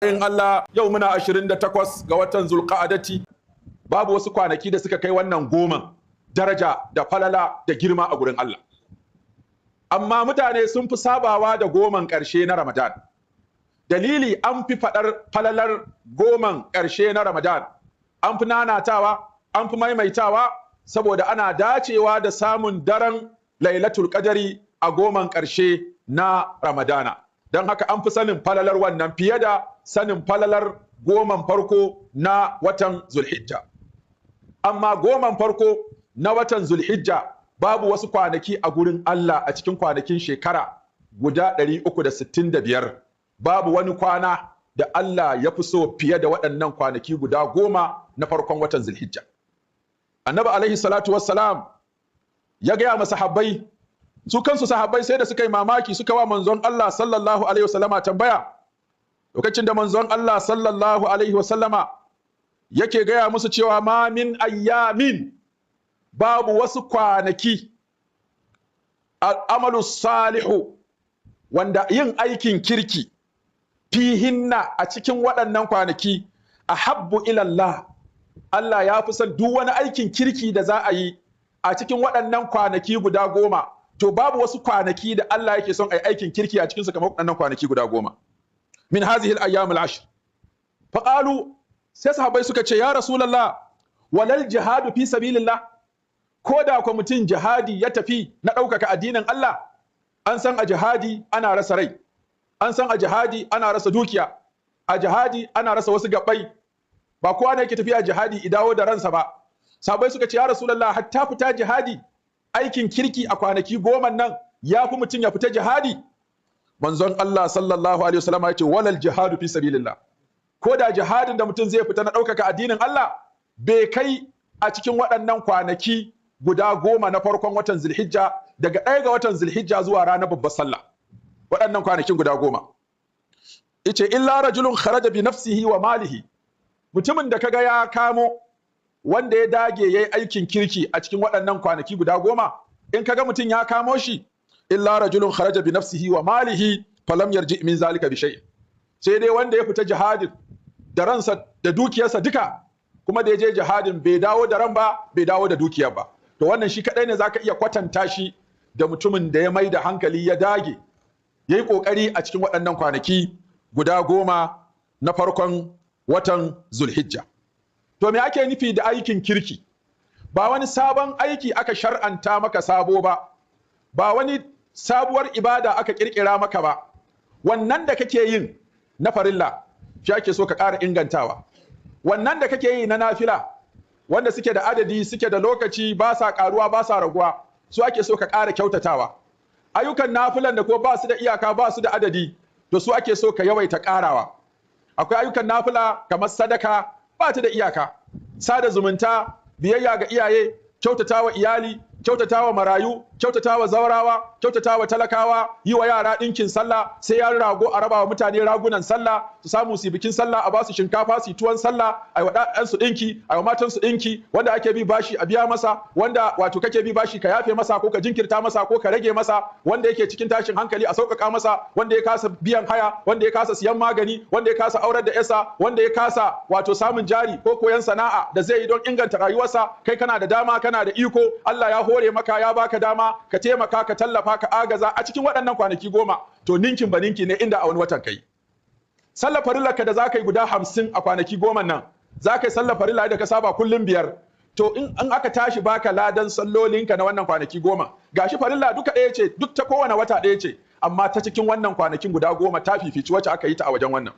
In Allah yau muna 28 ga watan Zulqa'adati. Babu wasu kwanaki da suka kai wannan 10 daraja da falala da girma a gurin Allah. Amma mutane sun fi sabawa da 10n ƙarshe na Ramadan. Dalili, an fi faɗar falalar 10n ƙarshe na Ramadan, an fi nanatawa, an fi maimaitawa, saboda ana dacewa da samun daren Lailatul Qadari a 10n ƙarshe na Ramadana. Don haka an fi sanin falalar wannan fiye da sanin falalar 10n farko na watan Zulhijja. Amma 10n farko na watan Zulhijja, babu wasu kwanaki a gurin Allah a cikin kwanakin shekara guda 365, babu wani kwana da Allah ya fi so fiye da waɗannan kwanaki guda 10 na farkon watan Zulhijja. Annabi alaihi salatu wassalam ya gaya ma sahabbai, su kansu sahabbai sai da suka yi mamaki, suka wa manzon Allah sallallahu alaihi wasallama tambaya, lokacin da manzon Allah sallallahu alaihi wasallama yake gaya musu cewa ma min ayyamin, babu wasu kwanaki, al'amalu salihu, wanda yin aikin kirki, fihinna, a cikin waɗannan kwanaki, ahabbu ilallah, Allah ya fi son duk wani aikin kirki da za a yi a cikin waɗannan kwanaki guda 10. To babu wasu kwanaki da Allah yake son a yi aikin kirki a cikinsu kamar waɗannan kwanaki guda 10, min hazihi al-ayyam al-ashr. Faqalu, sai sahabbai suka ce, ya rasulullah, walal jihadu fi sabilillah? Ko da kwa mutum jihadi ya tafi na ɗaukaka addinin Allah? An san a jihadi ana rasa rai, an san a jihadi ana rasa dukiya, a jihadi ana rasa wasu gaɓai. Ba kowa ne yake tafiya jihadi i dawo da ransa ba. Sahabbai suka ce, ya rasulullah, hatta fita jihadi, aikin kirki a kwanaki 10 nan ya fi mutum ya fita jihadi? Manzon Allah sallallahu alaihi wasallam ya ce, walal jihadu fi sabilillah, ko da jihadin da mutum zai fita na ɗaukaka addinin Allah bai kai a cikin waɗannan kwanaki guda 10 na farkon watan Zulhijja, daga 1 ga watan Zulhijja zuwa ranar babbar sallah, waɗannan kwanakin guda 10. Ice illa rajulun kharaja bi nafsihi wa malihi. Mutumin da kaga ya kamo, wanda ya dage yayi aikin kirki a cikin waɗannan kwanaki guda 10, in kaga mutum ya kamo shi, illa rajulun kharaja bi nafsihi wa malihi falam yarji min zalika bi shay, sai dai wanda ya fita jihadin da ransa da dukiyarsa duka, kuma da ya je jihadin bai dawo da ran ba, bai dawo da dukiyar ba. To wannan shi kadai ne zaka iya kwatanta shi da mutumin da ya mai da hankali, ya dage, ya yi kokari a cikin waɗannan kwanaki guda 10 na farkon watan Zulhijja. To me ake nufi da aikin kirki? Ba wani sabon aiki aka shar'anta maka sabo ba, ba wani sabuwar ibada aka kirkira maka ba. Wannan da kake yin na farilla shi ake so ka ƙara ingantawa. Wannan da kake yi na nafila, wanda suke da adadi, suke da lokaci, ba sa ƙaruwa, ba sa raguwa, su ake so ka ƙara kyautatawa. Ayyukan nafilan da ko ba su da iyaka, ba su da adadi, to su ake so ka yawaita ƙarawa. Akwai ayyukan nafila kamar sadaka, ba ta da iyaka, sada zumunta, biyayya ga iyaye, kyautatawa iyali, kyautatawa marayu, kyautatawa zaurawa, kyautatawa talakawa, yi wa yara ɗinkin sallah, sai yan rago a rabawa mutane ragunan sallah su samu su bikin sallah, a basu shinkafa su tuwon sallah, a yi wa ɗansu ɗinki, a yi wa matansu ɗinki, wanda ake bi bashi a biya masa, wanda wato kake bi bashi ka yafe masa ko ka jinkirta masa ko ka rage masa, wanda yake cikin tashin hankali a sauƙaƙa masa, wanda ya kasa biyan haya, wanda ya kasa siyan magani, wanda ya kasa aurar da yasa, wanda ya kasa wato samun jari ko koyan sana'a da zai yi don inganta rayuwarsa. Kai kana da dama, kana da iko, Allah ya hore maka, ya baka dama ka taimaka, ka tallafa, ka agaza a cikin waɗannan kwanaki 10, to ninkin ba ninki ne inda a wani watan kai. Sallar farillarka da za ka yi guda 50 a kwanaki 10 nan, za ka yi sallar farilla da ka saba kullum 5, to in aka tashi baka ladan sallolinka na wannan kwanaki 10, gashi farilla duka ɗaya ce, duk ta kowane wata ɗaya ce, amma ta cikin wannan kwanakin guda 10 ta fifici wacce aka yi ta a wajen wannan.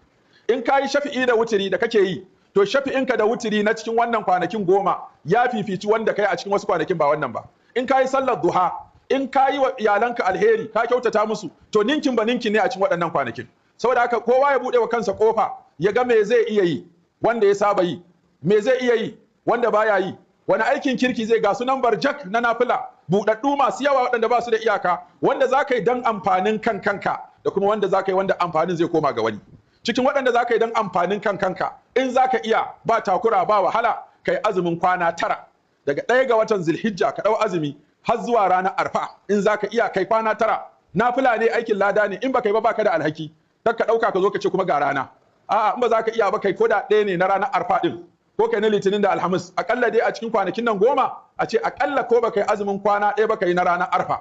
In ka yi shafi'i da wutiri da kake yi, to shafi'inka da wutiri na cikin wannan kwanakin 10 ya fifici wanda kai a cikin wasu kwanakin ba wannan ba. In ka yi sallar duha, in ka yi wa iyalanka alheri, ka kyautata musu, to ninkin ba ninkin ne a cikin waɗannan kwanakin. Saboda haka kowa ya buɗe wa kansa kofa ya ga me zai iya yi wanda ya saba yi, me zai iya yi wanda baya yi, wani aikin kirki zai. Ga sunan barjak na nafila buɗaɗɗu masu yawa waɗanda ba su da iyaka, wanda za ka yi don amfanin kan kanka da kuma wanda za ka yi wanda amfanin zai koma ga wani. Cikin waɗanda za ka yi don amfanin kan kanka, in za ka iya, ba takura ba wahala, ka yi azumin kwana 9 daga 1 ga watan Zulhijja, ka ɗau azumi har zuwa ranar Arfa. In za ka iya kai kwana 9, nafila ne, aikin lada ne. In baka yi ba, baka da alhaki. Kar ka ɗauka ka zo ka ce kuma ga rana. A'a, in ba za ka iya ba, kai ko da ɗaya ne na ranar Arfa ɗin, ko kai na Litinin da Alhamis. Akalla dai a cikin kwanakin nan 10, a ce akalla ko baka yi azumin kwana ɗaya ba, kai na ranar Arfa.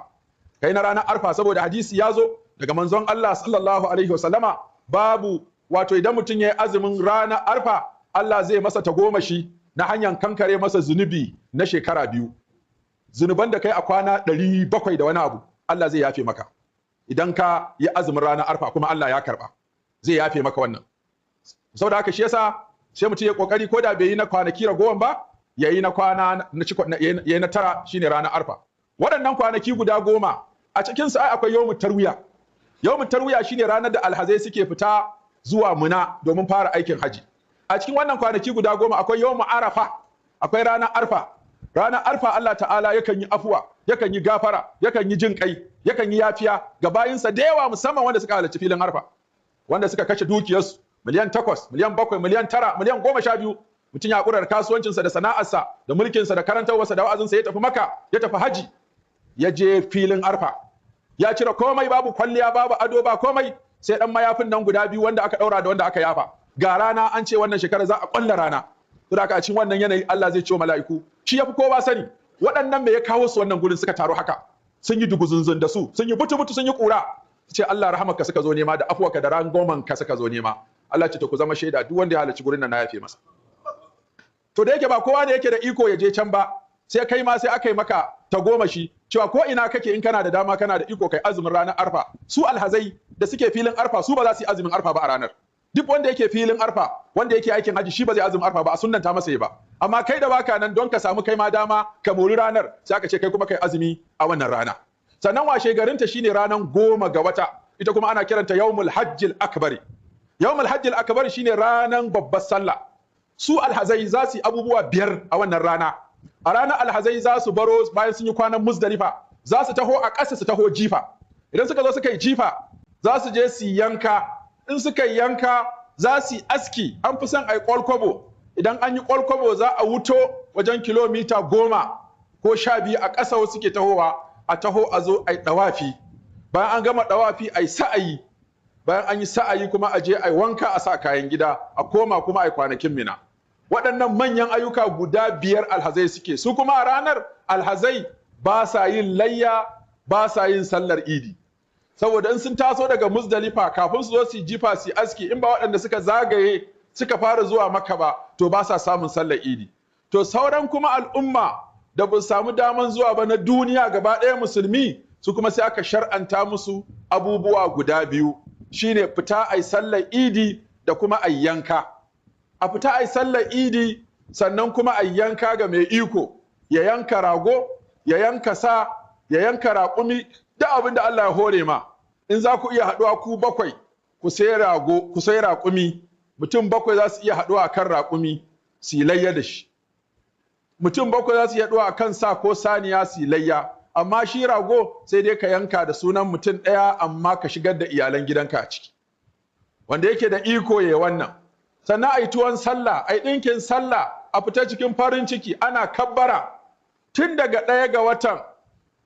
Kai na ranar Arfa, saboda hadisi ya zo daga manzon Allah sallallahu alaihi wasallama, babu wato idan mutum ya yi azumin ranar Arfa, Allah zai masa tagomashi na hanyar kankare masa zunubi na shekara 2. Zunuban da kai a kwana 700 da wani abu, Allah zai yafe maka idan ka yi azumin ranar Arfa, kuma Allah ya karba, zai yafe maka wannan. Saboda haka shi yasa sai mutum ya kokari, ko da bai yi na kwanaki ragowan ba, yayi na kwana na ciko, yayi na 9, shine ranar Arfa. Waɗannan kwanaki guda 10, a cikin su ai akwai yawmut tarwiya. Yawmut tarwiya shine ranar da alhazai suke fita zuwa Muna domin fara aikin haji. A cikin wannan kwanaki guda 10 akwai yawmu Arafa, akwai ranar Arfa. Ranar Arfa Allah ta'ala yakan yi afuwa, yakan yi gafara, yakan yi jin kai, yakan yi yafiya ga bayinsa da yawa, musamman wanda suka halarci filin Arfa, wanda suka kashe dukiyarsu miliyan 8, miliyan 7, miliyan 9, miliyan 12. Mutum ya ƙurar kasuwancinsa da sana'arsa da mulkinsa da karantarwarsa da wa'azinsa, ya tafi Maka, ya tafi haji, ya je filin Arfa, ya cire komai, babu kwalliya, babu ado, ba komai, sai dan mayafin nan guda biyu, wanda aka daura da wanda aka yafa. Ga rana, an ce wannan shekara za a kwalla rana. To da a cikin wannan yanayi Allah zai ce wa mala'iku, shi yafi kowa sani, waɗannan me ya kawo su wannan gurin suka taru haka, sun yi duguzunzun da su, sun yi butu-butu, sun yi ƙura? Ce Allah, rahamarka suka zo nema, da afuwarka da rangomanka suka zo nema. Allah ce, to ku zama shaida, duk wanda ya halarci gurin nan na yafe masa. To da yake ba kowa ne yake da iko ya je can ba, sai kai ma sai aka yi maka tagomashi cewa ko ina kake, in kana da dama, kana da iko, kai azumin ranar Arfa. Su alhazai da suke filin Arfa, su ba za su yi azumin Arfa ba a ranar. Duk wanda yake filin Arfa, wanda yake aikin haji, shi ba zai azumin Arfa ba, a sunnanta masa yi ba. Amma kai da baka nan, don ka samu kai ma dama ka mori ranar, sai aka ce kai kuma kai azumi a wannan rana. Sannan washe garinta shine ranar 10 ga wata, ita kuma ana kiranta yawmul hajjil akbari. Yawmul hajjil akbar shine ranar babbar sallah. Su alhazai za su yi abubuwa 5 a wannan rana. A ranar alhazai za su baro bayan sun yi kwanan Muzdalifa, za su taho a ƙasa, su taho jifa. Idan suka zo suka yi jifa, za su je su yanka. In suka yi yanka, za su yi aski. An fi son a yi kwalkwabo. Idan an yi kwalkwabo, za a wuto wajen kilomita 10 ko 12 a ƙasa wasu ke tahowa, a taho a zo a yi ɗawafi. Bayan an gama ɗawafi, a yi sa'ayi. Bayan an yi sa'ayi kuma, a je a yi wanka, a sa kayan gida, a koma kuma a yi kwanakin Mina. Waɗannan manyan ayyuka guda 5 alhazai suke. Su kuma a ranar alhazai ba sa yin layya, ba sa yin sallar idi, saboda in sun taso daga Muzdalifa, kafin su zo su jifa, su aski, in ba waɗanda suka zagaye suka fara zuwa Maka ba, to ba sa samun sallar idi. To sauran kuma al'umma da ba samu daman zuwa ba na duniya gaba ɗaya musulmi, su kuma sai aka shar'anta musu abubuwa guda 2, shine fita ai sallar idi da kuma ai yanka. A fita ai sallar idi, sannan kuma ai yanka ga mai iko, ya yanka rago, ya yanka sa, ya yanka raƙumi, da abin da Allah ya hore ma. In za ku iya haɗuwa ku 7, ku sai rago, ku sai raƙumi, mutum 7 za su iya haɗuwa kan raƙumi su yi layya da shi. Mutum 7 za su iya haɗuwa kan sa ko saniya su yi layya. Amma shi rago sai dai ka yanka da sunan mutum ɗaya, amma ka shigar da iyalan gidanka a ciki. Wanda yake da iko ya wannan. Sannan a yi tuwon sallah, a yi ɗinkin sallah, a fita cikin farin ciki ana kabbara tun daga 1 ga watan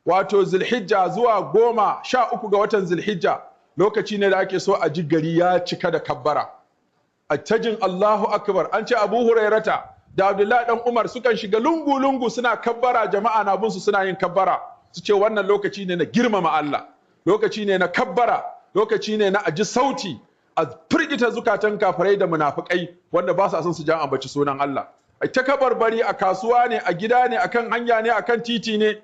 wato Zulhijja zuwa 13 ga watan Zulhijja. Lokaci ne da ake so a ji gari ya cika da kabbara, a tajin Allahu akbar. An ce Abu Hurairata da Abdullahi dan Umar sukan shiga lungu-lungu suna kabbara, jama'a na bin su suna yin kabbara. Su ce wannan lokaci ne na girmama Allah, lokaci ne na kabbara, lokaci ne na aji sauti, a firgita zukatan kafirai da munafukai wanda ba sa son su jan ambaci sunan Allah. Ai ta kabarbari a kasuwa ne, a gida ne, akan hanya ne, akan titi ne.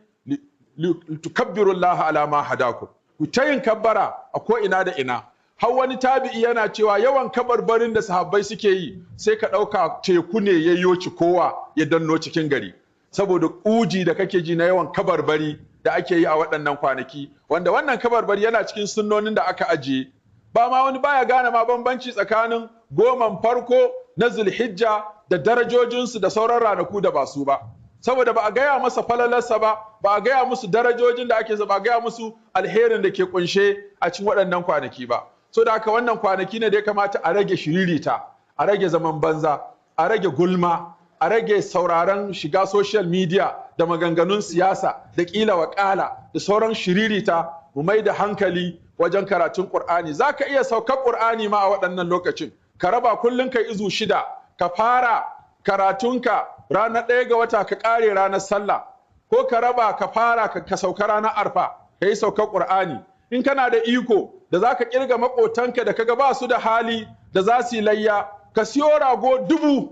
Tukabbirullaha ala ma hadakum. Ku ta yin kabbara a ko ina da ina. Har wani tabi'i yana cewa yawan kabarbarin da sahabbai suke yi, sai ka ɗauka teku ne ya yoci kowa ya danno cikin gari, saboda ƙuji da kake ji na yawan kabarbari da ake yi a waɗannan kwanaki. Wanda wannan kabarbari yana cikin sunnonin da aka ajiye. Ba ma wani baya gane ma bambanci tsakanin 10n farko na Zulhijja da darajojinsu da sauran ranaku da ba su ba, saboda ba a gaya masa falalarsa ba, ba a gaya musu darajojin da ake, ba a gaya musu alherin da ke kunshe a cikin waɗannan kwanaki ba. So da haka wannan kwanaki ne da ya kamata a rage shiririta, a rage zaman banza, a rage gulma, a rage sauraron shiga social media da maganganun siyasa da ƙila waƙala da sauran shiririta. Mu mai da hankali wajen karatun Ƙur'ani. Za ka iya saukar Ƙur'ani ma a waɗannan lokacin. Ka raba kullum kai izu 6, ka fara karatunka ranar 1 ga wata ka ƙare ranar sallah, ko ka raba ka fara ka sauka ranar arfa ka yi saukar Ƙur'ani. In kana da iko da za ka ƙirga maƙotanka da kaga ba su da hali da za su yi layya, ka siyo rago 1000,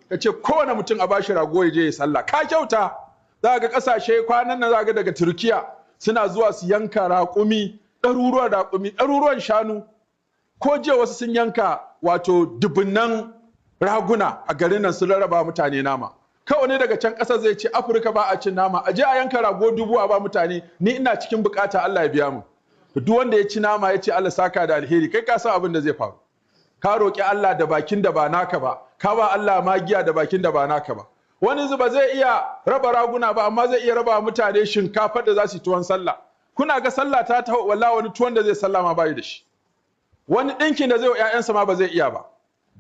ka ce kowane mutum a bashi rago ya je ya sallah. Ka kyauta. Za ga ƙasashe kwanan nan, za ga daga Turkiya suna zuwa su yanka raƙumi, ɗaruruwan raƙumi, ɗaruruwan shanu. Ko jiya wasu sun yanka wato dubunnan raguna a garin nan, sun rarraba mutane nama. Kawai ne daga can ƙasar zai ce Afirka ba a cin nama, a je a yanka rago 1000 a ba mutane, ni ina cikin bukata, Allah ya biya mu. Duk wanda ya ci nama ya ce Allah saka da alheri, kai ka san abin da zai faru. Ka roƙi Allah da bakin da ba naka ba, ka ba Allah magiya da bakin da ba naka ba. Wani zuba zai iya raba raguna ba, amma zai iya raba mutane shinkafar da za su yi tuwon sallah. Kuna ga sallah ta taho, wallahi wani tuwon da zai sallah ma bai da shi. Wani ɗinkin da zai wa ƴaƴansa ma ba zai iya ba.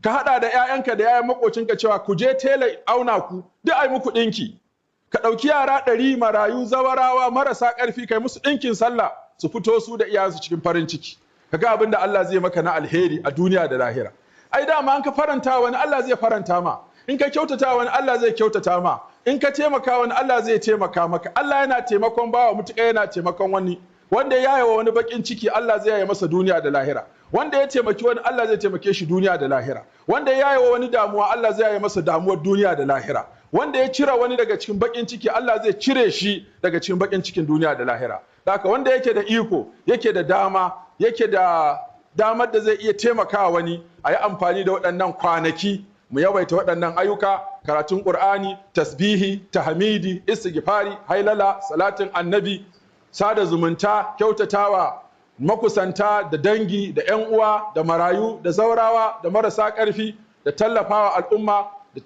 Ka haɗa da ƴaƴanka da ƴaƴan maƙocinka cewa ku je tela auna ku, duk ai muku ɗinki. Ka ɗauki yara 100 marayu, zawarawa, marasa ƙarfi, kai musu ɗinkin sallah, su fito su da iyayensu cikin farin ciki. Kaga abin da Allah zai maka na alheri a duniya da lahira. Ai dama an ka faranta wani, Allah zai faranta ma. In ka kyautata wani, Allah zai kyautata ma. In ka taimaka wani, Allah zai taimaka maka. Allah yana taimakon bawa mutuƙa, yana taimakon wani. Wanda ya yawa wani bakin ciki, Allah zai yaye masa duniya da lahira. Wanda ya taimaki wani, Allah zai taimake shi duniya da lahira. Wanda ya yawa wani damuwa, Allah zai yaye masa damuwar duniya da lahira. Wanda ya cire wani daga cikin bakin ciki, Allah zai cire shi daga cikin bakin cikin duniya da lahira. Haka wanda yake da iko, yake da dama, yake da damar da zai iya taimakawa wani, a yi amfani da waɗannan kwanaki mu yawaita waɗannan ayyuka: karatun Ƙur'ani, tasbihi, tahmidi, istighfari, hailala, salatin annabi, sada zumunta, kyautatawa makusanta da dangi da 'yan uwa da marayu da zaurawa da marasa ƙarfi, da tallafawa al'umma,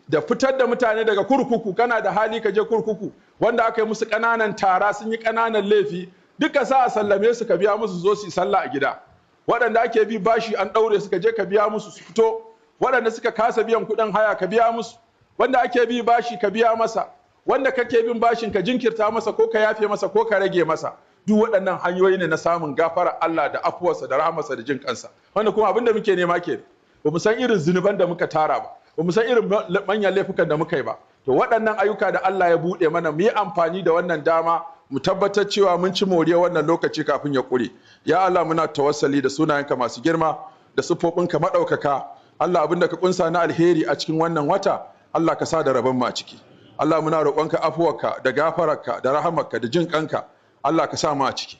da fitar da mutane daga kurkuku. Kana da hali ka je kurkuku, wanda aka yi musu ƙananan tara, sun yi ƙananan laifi, duka sa a sallame su, ka biya musu zo su yi sallah a gida. Waɗanda ake bi bashi an ɗaure su, ka je ka biya musu su fito. Waɗanda suka kasa biyan kuɗin haya, ka biya musu. Wanda ake bi bashi, ka biya masa. Wanda kake bin bashin, ka jinkirta masa, ko ka yafe masa, ko ka rage masa. Duk waɗannan hanyoyi ne na samun gafara Allah da afuwarsa da rahamarsa da jin kansa, wanda kuma abin da muke nema ke. Ba mu san irin zunuban da muka tara ba, ba mu san irin manyan laifukan da muka yi ba. To waɗannan ayyuka da Allah ya buɗe mana, mu yi amfani da wannan dama mu tabbatar cewa mun ci moriya wannan lokaci kafin ya ƙure. Ya Allah, muna tawassali da sunayenka masu girma da siffofinka maɗaukaka. Allah, abin da ka kunsa na alheri a cikin wannan wata, Allah ka sa da rabon mu a ciki. Allah, muna roƙonka afuwarka da gafararka da rahamarka da jin kanka. Allah, ka sa mu a ciki.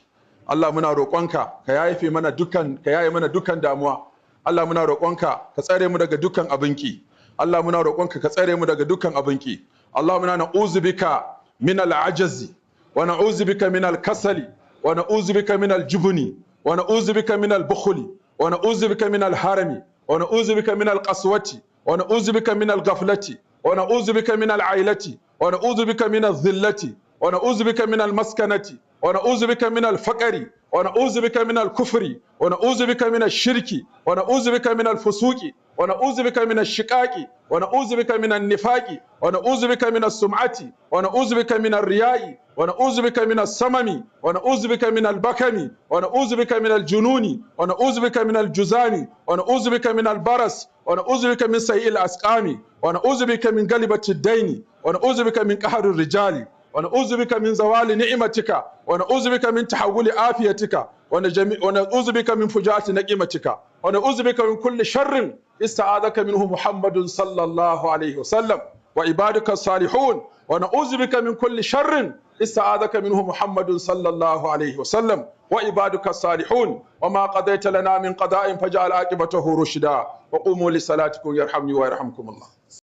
Allah, muna roƙonka ka yaye mana dukkan ka yaye mana dukkan damuwa. Allah, muna roƙonka ka tsare mu daga dukkan abinki. Allah, muna roƙonka ka tsare mu daga dukkan abinki. Allah, muna na'uzu bika min al-ajazi, wa na'uzu bika min al-kasali, wa na'uzu bika min al-jubni, wa na'uzu bika min al-bukhli, wa na'uzu bika min al-harami, wa na'uzu bika min al-qaswati, wa na'uzu bika min al-ghaflati, wa na'uzu bika min al-ailati, wa na'uzu bika min al-dhillati, wa na'uzu bika min al-maskanati, wa na'uzu bika min al-faqri, wa na'uzu bika min al-kufri, wa na'uzu bika min ash-shirki, wa na'uzu bika min al-fusuqi, wa na'uzu bika min ash-shiqaqi, wa na'uzu bika min an-nifaqi, wa na'uzu bika min as-sum'ati, wa na'uzu bika min ar-riya'i, wa na'uzu bika min as-samami, wa na'uzu bika min al-bakami, wa na'uzu bika min al-jununi, wa na'uzu bika min al-juzami, wa na'uzu bika min al-baras, wa na'uzu bika min sayyi al-asqami, wa na'uzu bika min galibati ad-daini, wa na'uzu bika min qahri ar-rijali, wa na'uzu bika min zawali ni'matika, wa na'uzu bika min tahawuli afiyatika, wa na'uzu bika min fujati ni'matika, wa na'uzu bika min kulli sharrin ista'adaka minhu Muhammadun sallallahu alaihi wasallam wa ibaduka salihun, wa na'uzu bika min kulli sharrin ista'adaka minhu Muhammadun sallallahu alaihi wasallam wa ibaduka salihun. Wa ma qadaita lana min qada'in faj'al aqibatahu rushda. Wa qumu li salatikum yarhamni wa yarhamkumullah.